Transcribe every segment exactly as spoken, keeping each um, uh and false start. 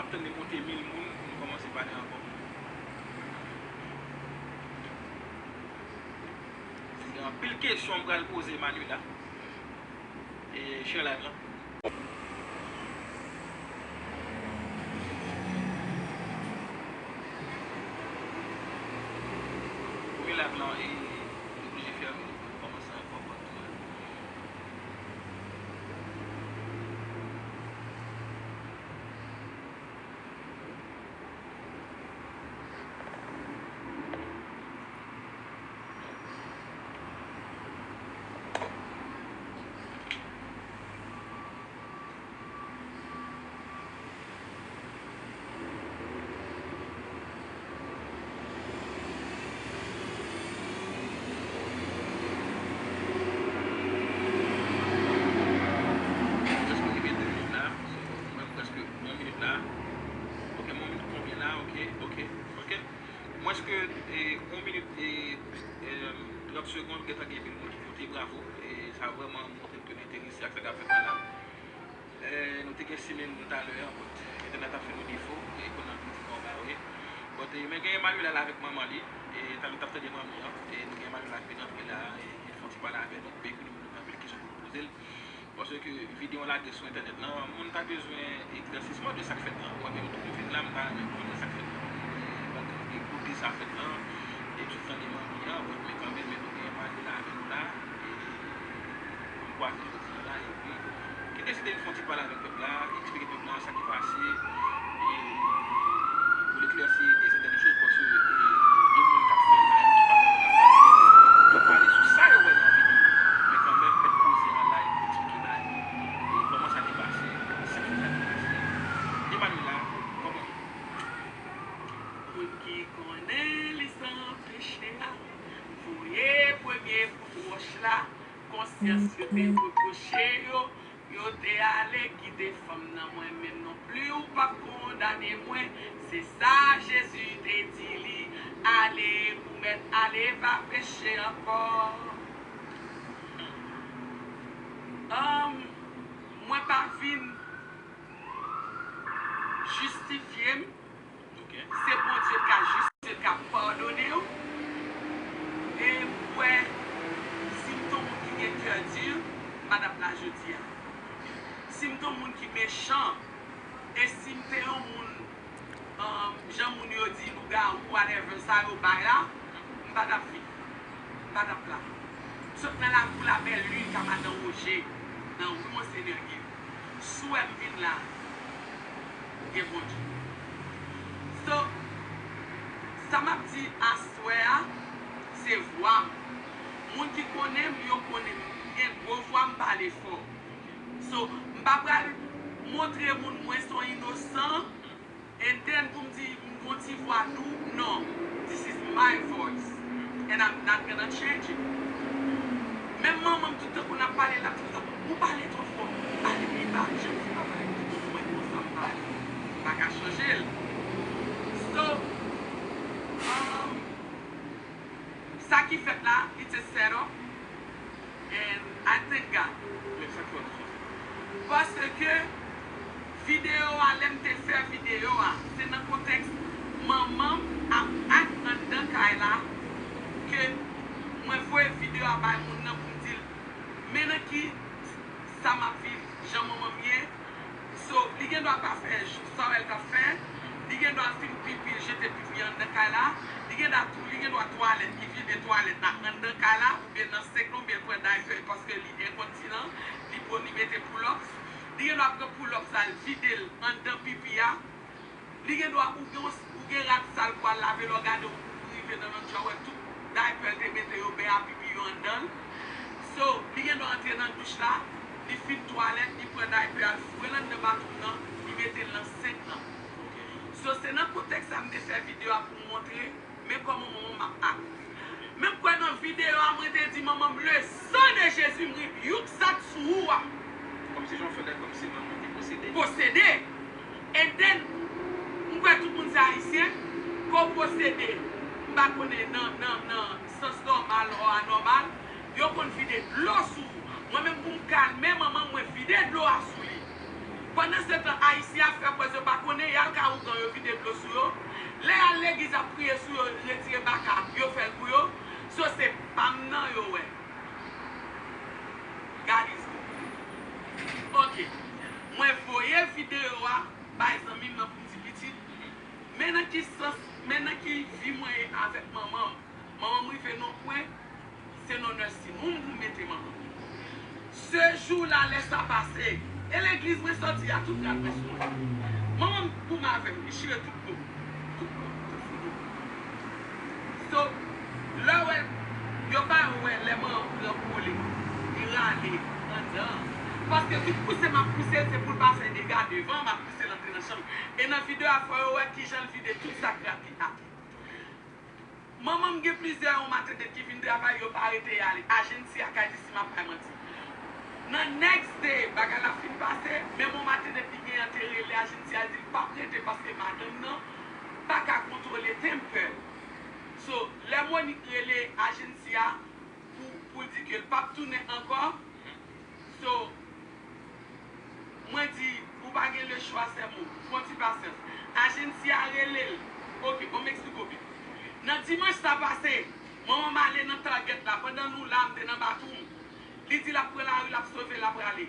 Ap tann li monte mil moun pou nou kòmanse pale ankò. Gen anpil kesyon m pral poze Manuela. E share live lan. Premye live lan, e, li oblije fèmen, li pa kòmanse ankò, but, Prèske rive de minit la, so, mwen prèske yon minit la. Ok, mwen minit konbyen la? Ok, ok, ok. Mwens ke, e, yon minit e, e, trant segonn, gentan gen anpil moun ki pote bravo. E sa vrèman montre ke nou enterese ak sa k ap fèt la la. E, nou te gen simen nou talè a, but entènèt ap fè nou defo, e kounye a nou di kòman ba wi. But, e, men gen Emmanuel la avèk manman li, e talè n ap tande manmi an, e nou gen Emmanuel la ki vin antre la, e li fè yon ti pale avè nou, byen ke nou gen anpil kesyon pou nou poze l. Paske videyo an lage sou entènèt lan, moun ta bezwen eklèsisman de sa k fèt lan. Ou wè, men yo tou vin la, m ta renmen konnen sa k fèt lan. E, pandan e kote sa fèt lan, e tout tande manmi an, but men kanmenm, men nou gen Emmanuel la avè nou la, e pou n kwaze jodi a la, epi ki deside n fè yon ti pale avèk pèp la, eksplike pèp la sa ki pase, e pou l eklèsi e sètèn choz, paske, e, gen moun k ap fè live ki pa konn sa k ap pase. Yo pale sou sa yo wè nan videyo, men kanmenm, mèt poze an live, eksplike bagay yo, e kòman sa te pase, sa k fè sa te pase. Emmanuela, kòman ye? Moun ki konnen li san peche a, voye premye kout wòch la. Konsyans yo te repwoche yo, yo te ale kite fanm nan, mwen menm non pli ou p ap kondane mwen. Se sa Jezi te di li, ale, ou mèt ale, pa peche ankò. Ahn, mwen pa vin jistifye m. Ok. Se Bondye k ka jis, se l k ap padone w. E m kwè, si m te yon moun ki gen kè di, m pa t ap la jodi a. Si m te yon moun ki mechan, e si m te yon moun, um, jan moun yo di lougawou, whatever, sa yo bay la, m pa t ap vini. M pa t ap la. M sot nan lakou la, Bèlwi, ka madan Woje, nan ri Monsenyè Giv. Si w wè m vin la, gen Bondye. So, sa m ap di aswè a, se vwa m. Moun ki konnen m, yo konnen m gen gwo vwa, m pale fò. So, m pa pral montre moun mwen se yon inosan, and then pou m di m gon ti vwa dou, non. This is my voice. And I'm not gonna change it. Menm manman m tout tankou n ap pale, l ap di konsa, ou pale twò fò. Pale pi ba, jan m di papa m, mwen konsa m pale. M pa ka chanje l. So, um, sa ki fèt la, it's a setup. And I thank God. Men sa k fè w di sa? Paske videyo a, lè m te fè videyo a, se nan kontèks manman m ap ak anndan kay la ke mwen voye videyo a bay moun nan pou m di l, men nan ki sa m ap viv, jan manman m ye. So, li gen dwa pa fè jou sa w wè l t ap fè. Li gen dwa fin pipi, l jete pipi anndan kay la. Li gen dwa tou, li gen dwa twalèt, li vide twalèt la anndan kay la, oubyen nan senk lan, oubyen l pran daypè paske li enkontinan, li po, li mete pull-ups. Li gen dwa pran pull-ups la, l vide l anndan pipi a. Li gen dwa, ou gen, ou gen rad sal pou al lave, lè w gade, ou rive nan lòt jou a, w wè tout daypè l te mete yo, bè a, pipi yo anndan l. So, li gen dwa antre nan douch la, li fin twalèt, li pran daypè a, l foure l anndan bathroom nan, li mete l nan senk lan. So, se nan kontèks sa m te fè videyo a pou m montre, men kòman manman m ap ak. Men m kwè nan videyo a, mwen te di manman m, le sang de Jésus, m rebuke sa k sou ou a. Kòmsi jan w fè l, kòmsi manman te posede. Posede. And then, m kwè tout moun se ayisyen. Kè w posede, m pa konnen nan, nan, nan sans nòmal ou anòmal, yo konn vide dlo sou ou. Mwen menm, pou m kalme manman m, mwen vide dlo a sou li. Pandan se tan, ayisyen ap fè kwè yo pa konnen, y al Legliz ap priye sou yo, retire baka, yo fè l pou yo. So se pa m nan yo wè. God is good. Ok. Mwen voye videyo a bay zanmi m nan pou m di pitit. Men nan ki sans, men nan ki vi mwen ye avèk manman m. Manman m rive nan yon pwen, se nan nursing home pou mete manman m. Se jou la, lè sa pase, e legliz mwen sòti a, tout rad mwen sou mwen. Manman m goumen avè m, li chire tout po m. Tout po m, tout figi m. So, lè w wè, yo pa wè lè manman m pran kole, li rale anndan an. Paske tout pouse m ap pouse l, se pou l pa fè dega devan, m ap pouse l antre nan chanm. E nan videyo a, fò yo wè kijan l vide tout sak rad li atè. Manman m gen plizyè yon matendèt ki vin travay, yo pa rete y ale. Ajensi a ka di si m ap bay manti. Nan next day, bagay la fin pase, menm yon matendèt li genyen an te rele ajensi a, li di l p ap rete paske madanm nan pa ka kontwole temper. So, lè Monique rele ajensi a pou, pou l di ke l p ap tounen ankò, So, mwen di, ou pa gen lechwa, sè m, pran ti pasyans. Ajansi a rele l. Ok, bon, m eksplike w byen. Nan dimanch sa pase, manman m ale nan Target la. Pandan nou la, m te nan bathroom. Li di l ap pran lari, l ap sove, l ap rale.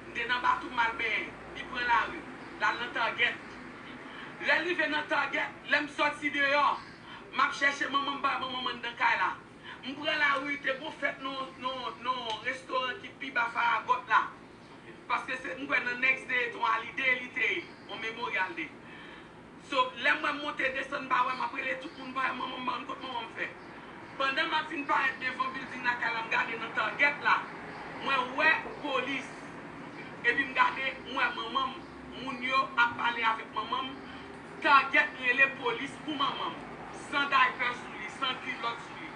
M te nan bathroom, m al benyen. Li pran lari. L al nan Target. Lè l rive nan Target, lè m sòti deyò, m ap chèche manman m, m pa wè manman m anndan kay la. M pran lari, te gon fèt nan, nan, nan restoran ki pi ba Farragut la. Paske se, m kwè nan next day, te yon holiday li te ye, yon Memorial Day. So, lè m wè m monte desann, m pa wè, m ap rele tout moun, m pa wè manman m, m pa konn kot manman m fè. Pandan m ap vin parèt devan building lakay la, m gade nan Target la, mwen wè polis. Epi m gade, m wè manman m, moun yo ap pale avèk manman m. Target rele polis pou manman m, san daypè sou li, san kilòt sou li.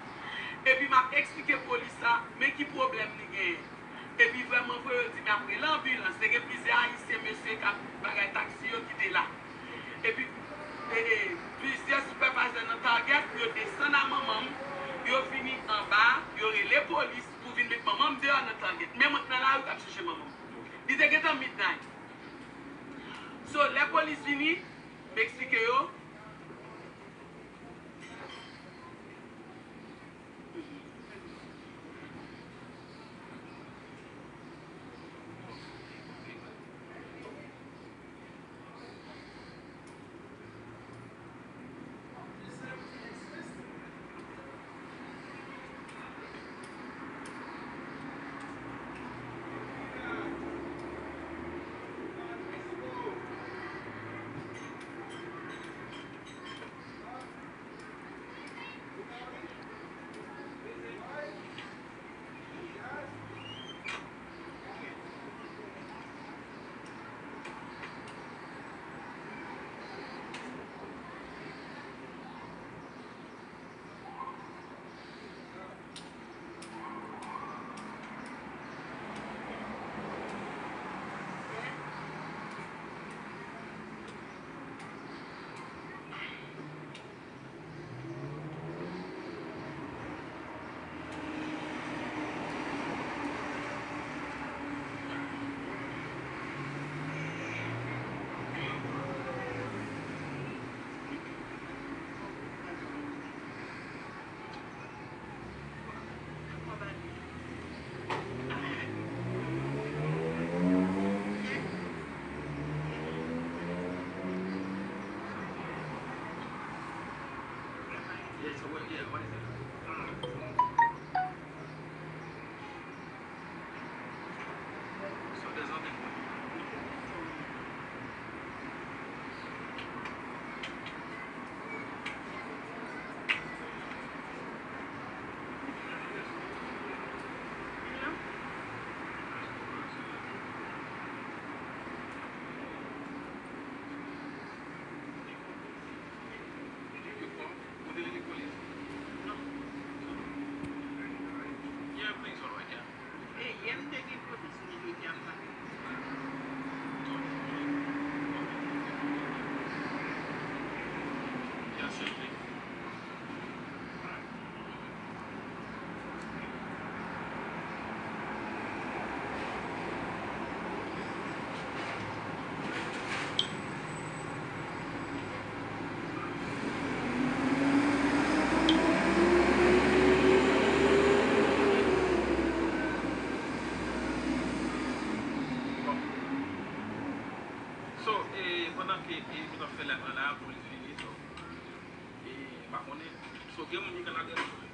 Epi m ap eksplike polis la, men ki pwoblèm li genyen. Epi vrèman vre, yo di m ap rele anbilans. Te gen plizyè ayisyen mesye k ap bagay taksi yo ki te la. Epi, e, e, plizyè sipèvayzè nan Target, yo desann a manman m, yo vini anba, yo rele polis pou vin met manman m deyò nan Target. Men mwen k nan lari k ap chèche manman m. Li te gentan midnight. So, lè polis vini, m eksplike yo. Pandan ke e, nou t ap fè live la pou li fini, so, e, m pa konnen. So, gen moun ki kanadyen tou.